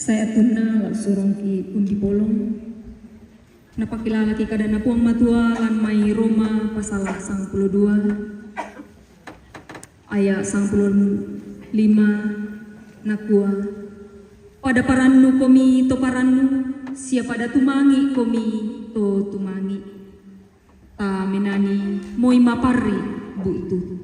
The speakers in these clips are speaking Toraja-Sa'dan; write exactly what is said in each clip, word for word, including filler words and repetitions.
Sai atunna lao surongki undi polong. Napakilalaki kadanna Puang Matua lan mai Roma pasala sangpulo dua aya sangpulo lima, nakua, pada parannukomi to parannu, sia pada tumangi'komi to tumangi'. Tamenani moi maparri bu'tu.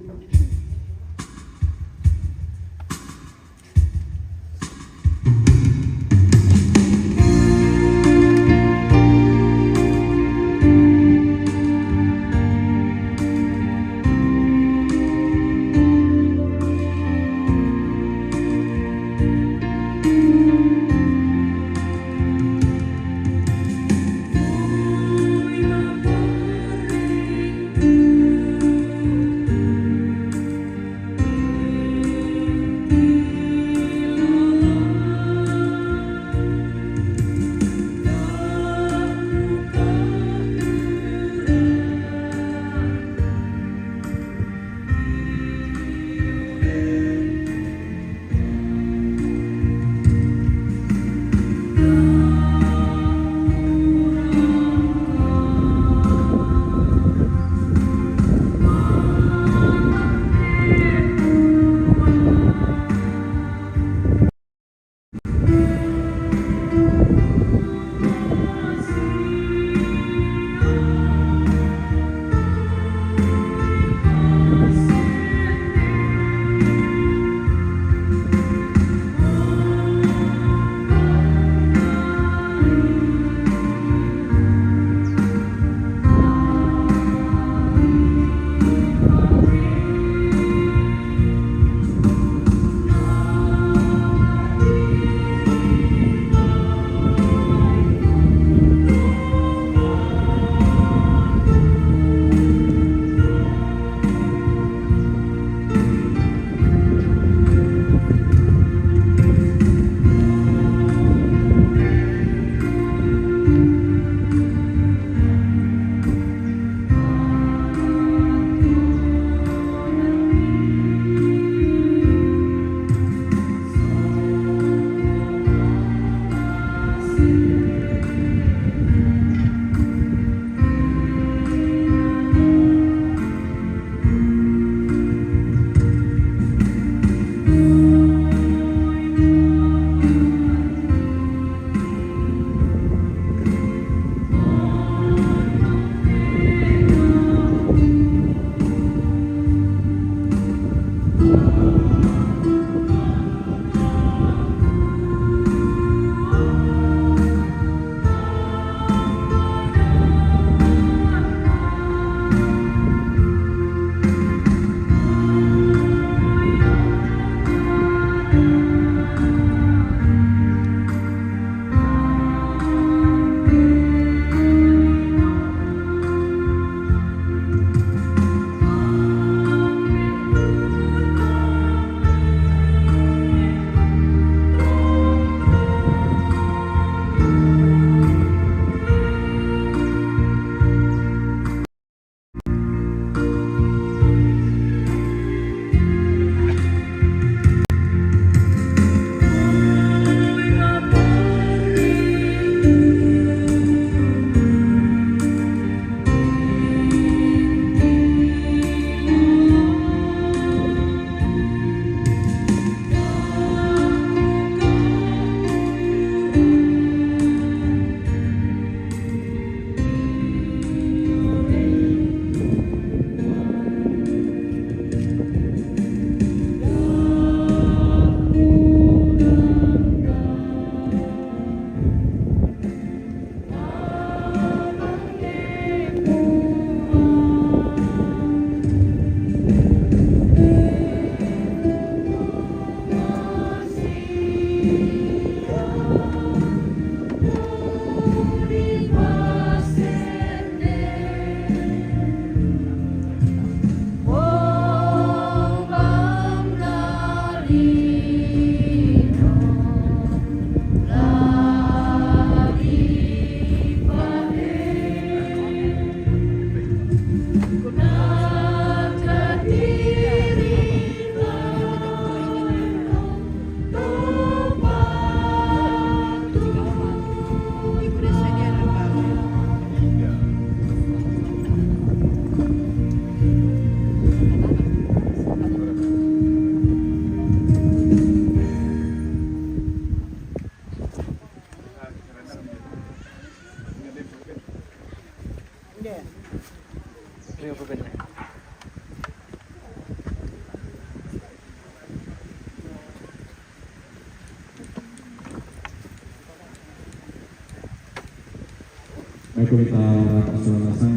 Mari kita rapat sola-sola, eh,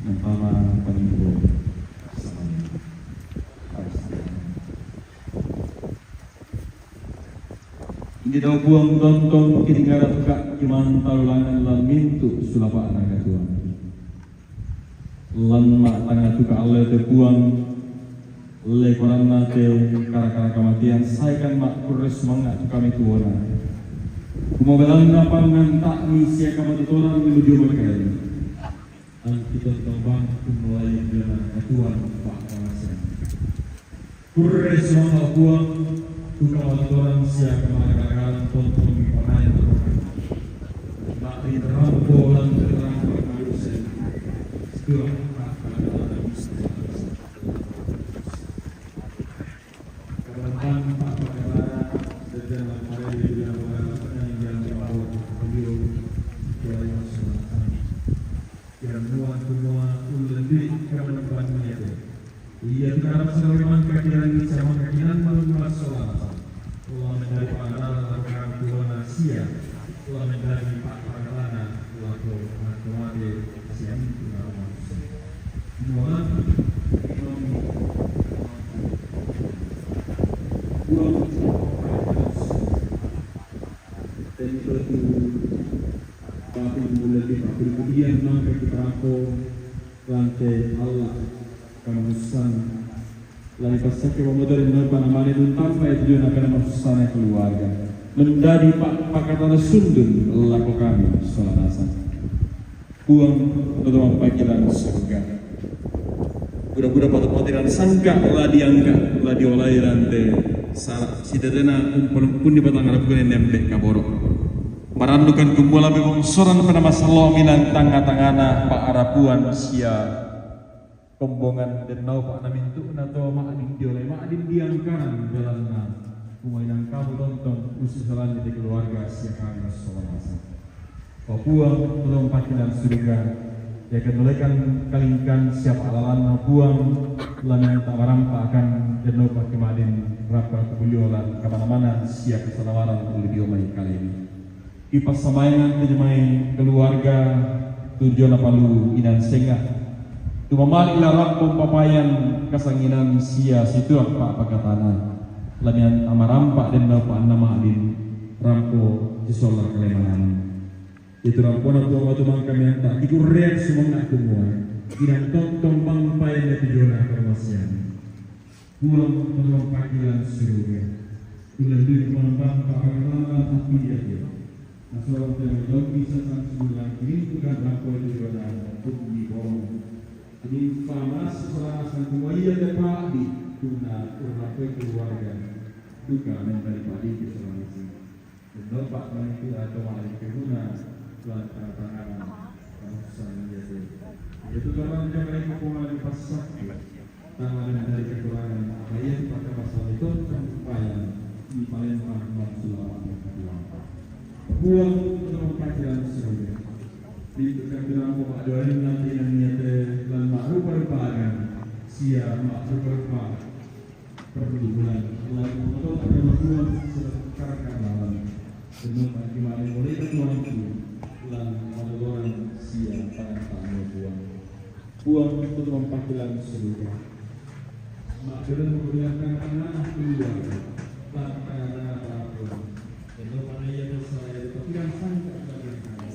mempama panimbo. Inde dao Puang, tontong kitinggara tu ka' kimantalulangan lan mintu' sulapa'na katuoan. Lan ma'tanga tu ka' alle te Puang, le koranna te kara-kara kamatean, saekan ma'kurre sumangnga' tu kami tuona. Kumua belanna panganta'mi sia kamatotoran lu dio mai kalemi. Angki tontong bang kummulai dio mai katuoan pa'kamasean. Kurre sumangnga' Puang, tu kamatotoran sia kamarakaraan tontong mipamaen. Ma'rinrampo lan terang pa'kamasean. Tua, Ia tu karasa memang kakirangi sama kakiran massola. Allah mendari pangkatana lako orang tuana sia, Allah mendari pangkatana lako orang tuana sia. Mualan Puang Tentu tu tapi mulai di tapi kemudian mangka kita rako lante Allah kamanusan. Lani passakke mamoto rinnopa namane dun tampai tu diona kana masussana keluarga. Mendadi pa-, pakatana sundun lako kami sola nasang. Puang, to mampanggi lan suruga. Buda-buda patu-patu lan sangka la diangka, la diolai rante sara. Sitetena umpun-, umpun di batang rabu kene nembe kaboro. Marannukan kumua la memang soran pada masallo minang tanga-tangana pa'arapuan sia kombongan dennau pa'na mintu'na to ma'din diolai ma'din diangkaran belanna. Kumua inang kamu tontong usisalani di keluarga sia kami sola nasang. O Puang, tolong pakinan surga, ya kenulekan kalingkan siapa alalanna Puang, lamian tak marampa akan dennau pakai ma'din rapa kubuliolan kamana-manan sia kesalamaran uli dio mai kalemi. Ipassambayangan tu jomai keluarga tu diona palu inang senga'. Tu mamali' la rampo papayan kasanginan sia situang pa'pakatana. Lamian amarampa dennau pa'na ma'din rampo sisola kalemananna. Itu rampona Puang matu mangka mianta kikurrean sumangnga' kumua inang tontong bang payan tu diona kamasian. Puang, tolong pakilan suruga. Kulandui pemandang pakarana api dia. Nasola te melongki sasang sumulang kirintukan rampoi tu diona untuk di bolong. Ini panas seselang asang kumua ia te pa'di tuna urrampoi keluarga. Duka mentari pa'di ke seselang asang. Dennau pa'na itu atau ma'din kemuna lan tanga-tangana kamusan ia te. Itu karena jangan itu pemali pasakku. Tamanan dari kekurangan apa ia dipakabasani tontong upaya di palembang dan sulawak yang kedua. Puang, tolong pakilan suruga. Pintu kami lampu ma'doain nanti yang niate lan ma'rupa-rupa agan sia ma'rupa-rupa pergumulan. Lalu motor adalah Puang sekarang lawan. Dengan bagi ma'din mulai ketuangku lan ma'doain sia tangan Puang. Puang untuk mampakilan suruga. Ma'din kemudian tengah-tengah keluarga. Tengah-tengah Puang. Itu mana ia dosa yang dipakilan sangka bagi kami.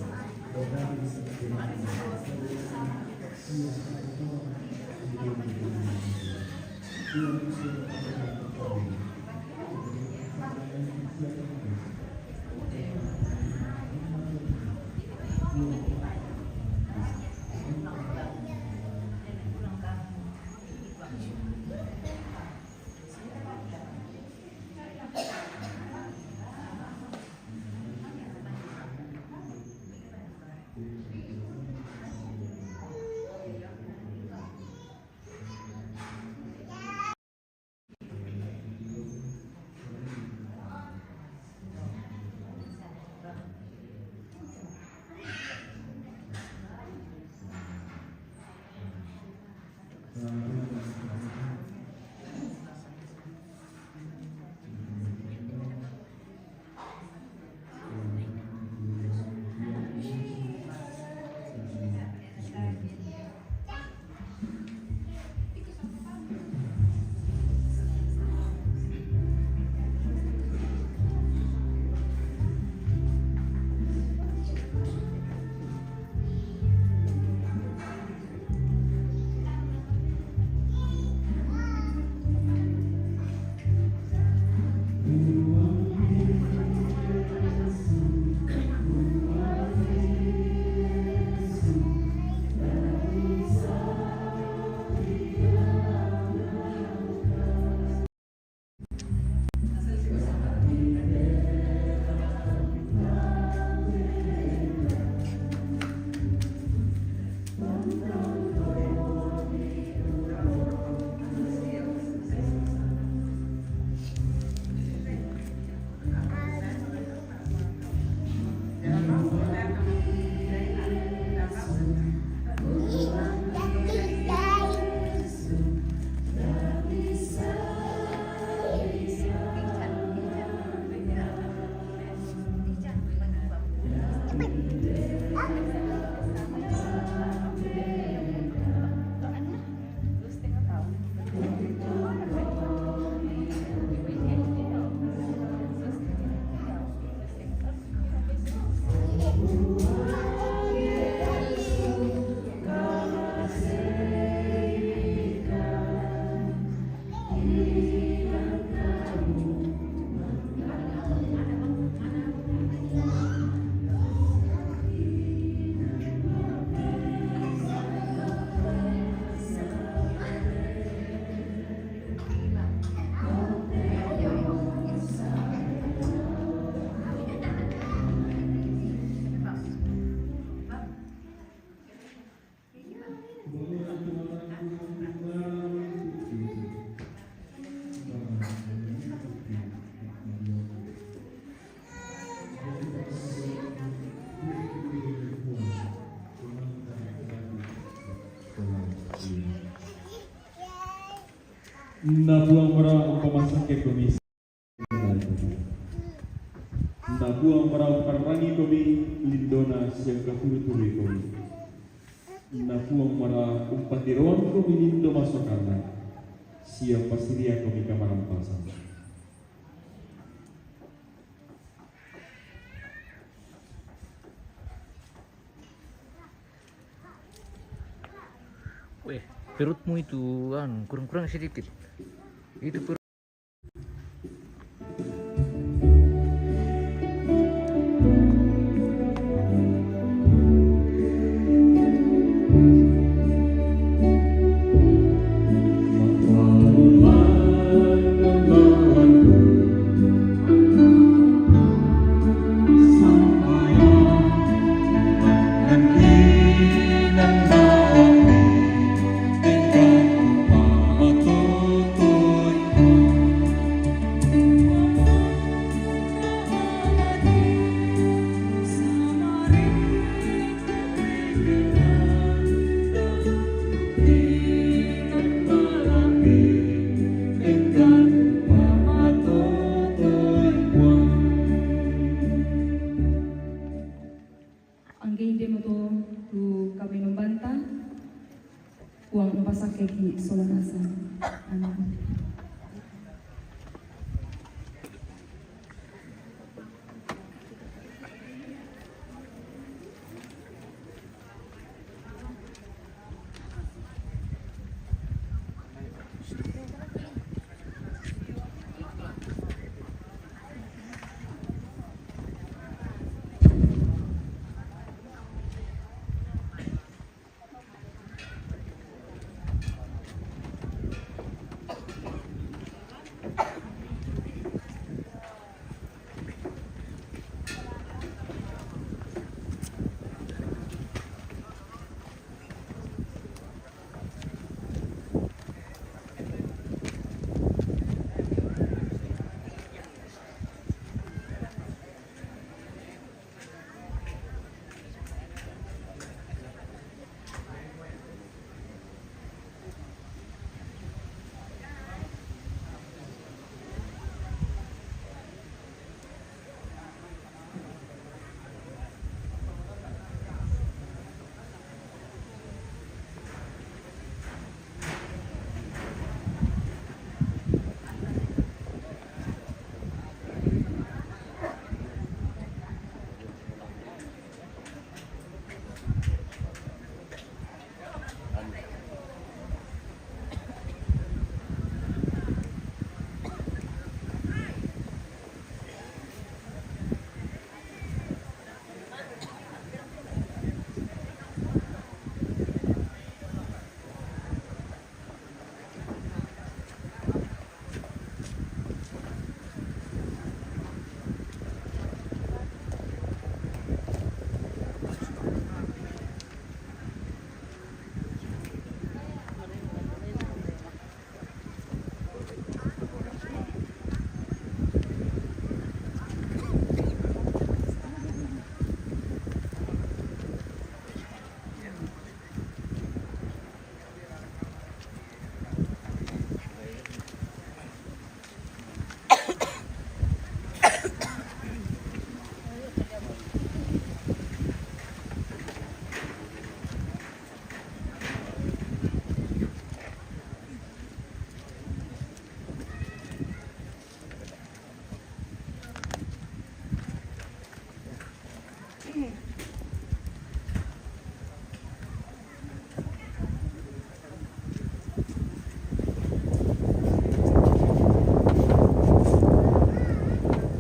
Na Puang mara umpamasakkekomi. Na Puang mara umparangi komi lindona siang katuru-turui komi. Na Puang mara umpatiroang komi lindo masokanna, siang pasiriang komi kamarampasan. Weh, perutmu itu, anu, kurang-kurang sedikit. Itu perut. Angge inde mo to tu kami membanta, Puang umpasakkeki sola nasang. Amin.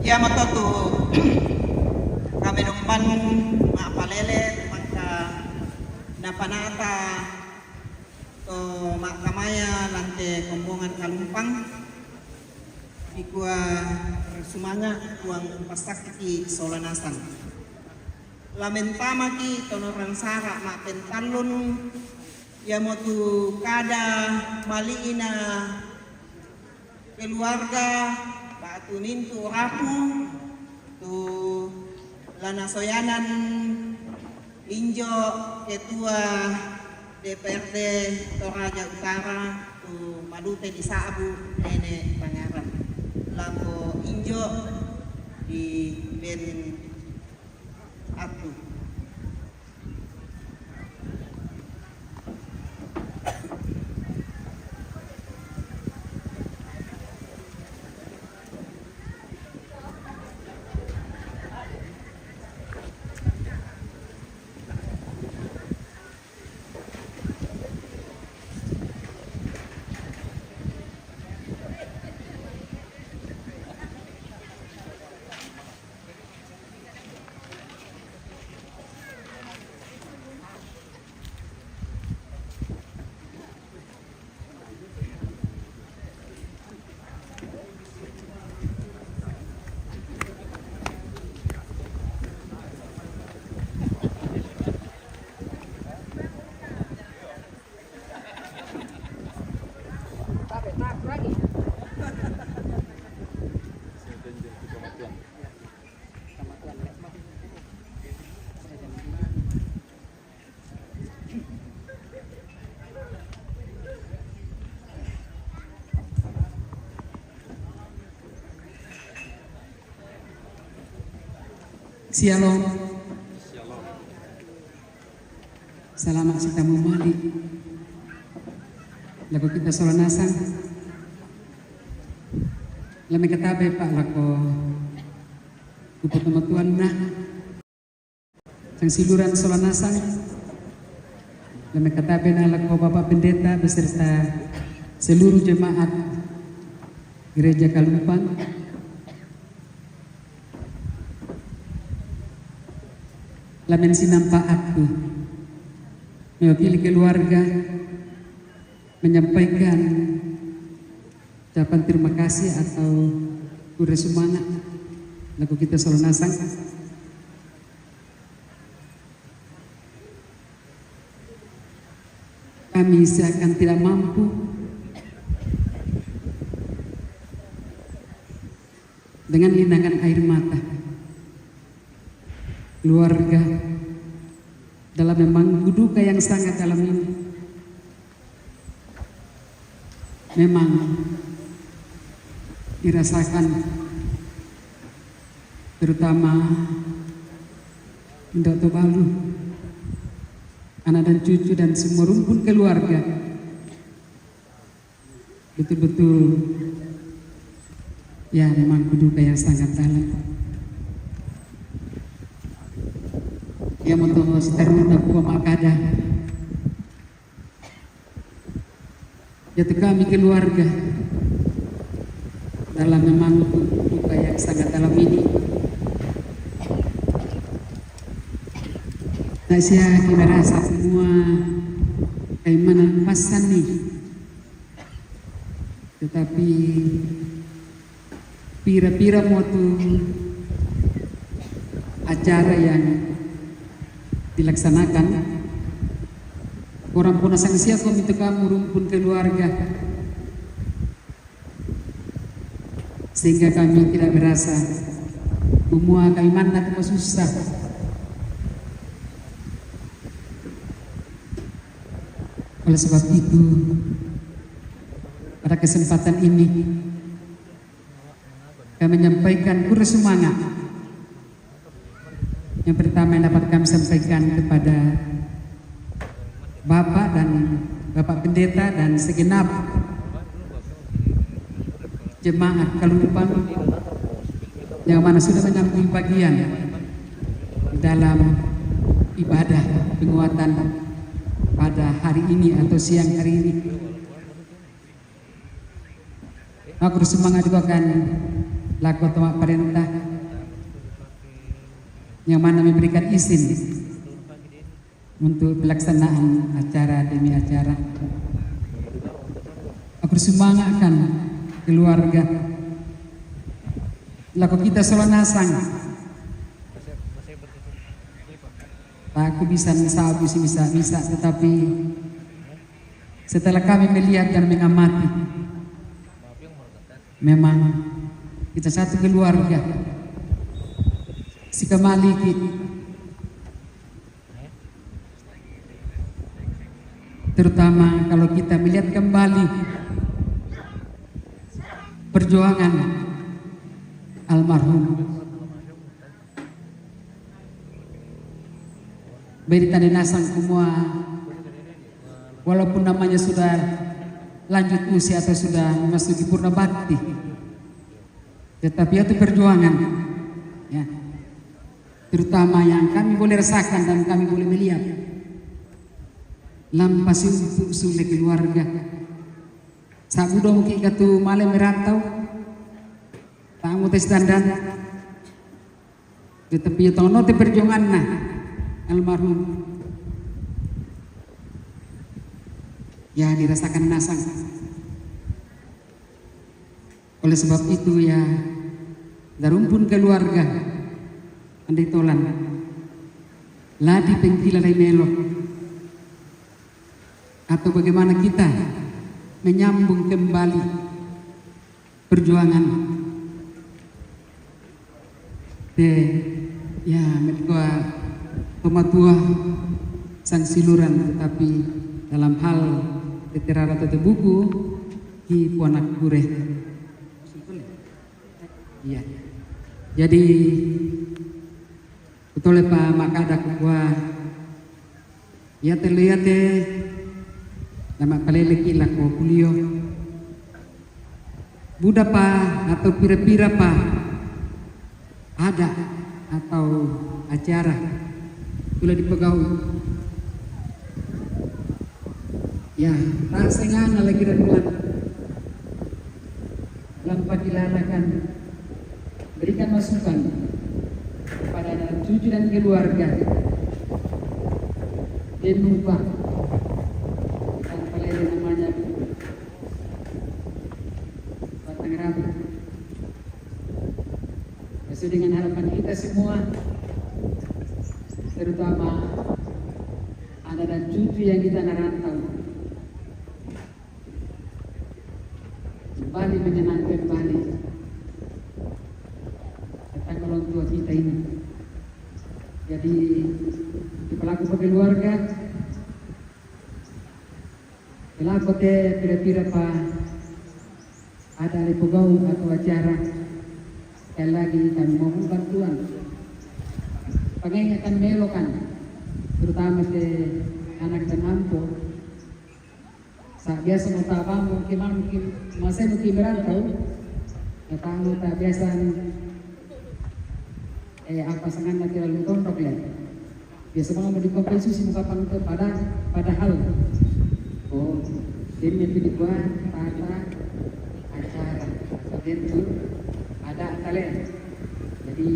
Iyamoto tu kamenomban ma'palele mangka napanata to ma'kamaya lan te kombongan kalumpang, dikua sumanga' Puang umpassakkeki sola nasang. Lamentamaki tonorang sara' ma'pentallun, iamotu kada mali'na keluarga ba'tu mintu' rapu tu la nasoyanan injo Ketua D P R D Toraja Utara, tu Malute di Sabu Nene Pangarap. Lako injo di Ben Atu. Shalom. Salama' sitamu mali' lako kita sola nasang. Lammekatabe pa' lako kupatuo-tuonna. Sangsiuluran sola nasang. Lammekatabe na lako Bapak Pendeta beserta seluruh jemaat Gereja Kalumpang. Lamen sinampa' aku mewakili keluarga menyampaikan ucapan terima kasih atau kurre sumanga' lako kita sola nasang. Kami seakan tidak mampu dengan linangan air mata keluarga dalam memang duka yang sangat dalam ini. Memang dirasakan, terutama Indoto Balu, anak dan cucu dan semua rumpun keluarga. Betul-betul, ya, memang duka yang sangat dalam. Ya, moto sitaruna kua makkada, ya, tu kami keluarga dalam memang duka yang sangat dalam ini. Nah, sia kimerasa semua kaimanan passan nih. Tetapi pira-pira mo tu acara yang dilaksanakan, korang pona sangsia ko mi tu kamu rumpun keluarga, sehingga kami tidak berasa kumua kami manna tu masussa. Oleh sebab itu, pada kesempatan ini, kami menyampaikan kurre sumanga'. Yang pertama yang dapat kami sampaikan kepada Bapak dan Bapak Pendeta dan segenap jemaat Kalumpang yang mana sudah mengambil bagian dalam ibadah penguatan pada hari ini atau siang hari ini. Aku sumanga' juga kan lako toma' parenta yang mana memberikan izin untuk pelaksanaan acara demi acara. Aku sumanga' kan keluarga lako kita sola nasang. Aku bisa misa, bisa, bisa, bisa, tetapi setelah kami melihat dan mengamati, memang kita satu keluarga. Sikamaliki, terutama kalau kita melihat kembali Perjuangan almarhum. Beri tanda nasang semua, walaupun namanya sudah lanjut usia atau sudah memasuki purna bakti, tetapi itu perjuangan, ya, terutama yang kami boleh rasakan dan kami boleh melihat. Lampa si umpu sulle keluarga. Sabu dong ki katu male merantau. Tamu tes dandan. Tetapi ya tau no te perjuanganna almarhum. Ya, dirasakan nasang. Oleh sebab itu ya, darumpun keluarga andai tolan ladi pengkila lai melo, atau bagaimana kita menyambung kembali perjuangan te, ya, metkua pematua sang siluran, tetapi dalam hal te terara te buku ki puanak kure. Iya. Jadi kutole pa makada kua, iate lo iate nama palele ki lako kulio. Buda pa atau pira-pira pa ada atau acara tula dipegau. Ya, tak sengana lagi renungan. Lampa kilalakan, berikan masukan kepada anak cucu dan keluarga. Jangan lupa, dan paling namanya batang rambut. Sesuai dengan harapan kita semua, terutama anak dan cucu yang kita anak rantau, kembali menyenangkan kembali tentang orang tua kita ini. Jadi, di pelaku keluarga, pelaku te pira-pira pa ada le pegau atau acara, sekali lagi kami mohon bantuan. Pengingetan melokan, terutama te anak dan ampo. Sa biasa mo tabamu ki manu ki masenu ki merantau, katamu ta biasa, eh, apa sanganna tidak lu tondok le. Biasa mau di kopi susi muka pangke pada, padahal, oh, ini itu dibuat pada acara atau itu ada tale. Jadi,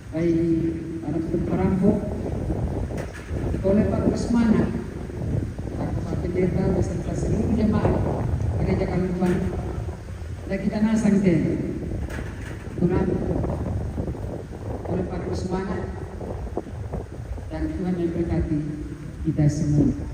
baik, para parampo, oleh Pak Rusmana, Pak Pendeta beserta seluruh jemaat Gereja Kalumban, dan kita nasang te. Kurang oleh Pak Rusmana, dan Tuhan memberkati kita semua.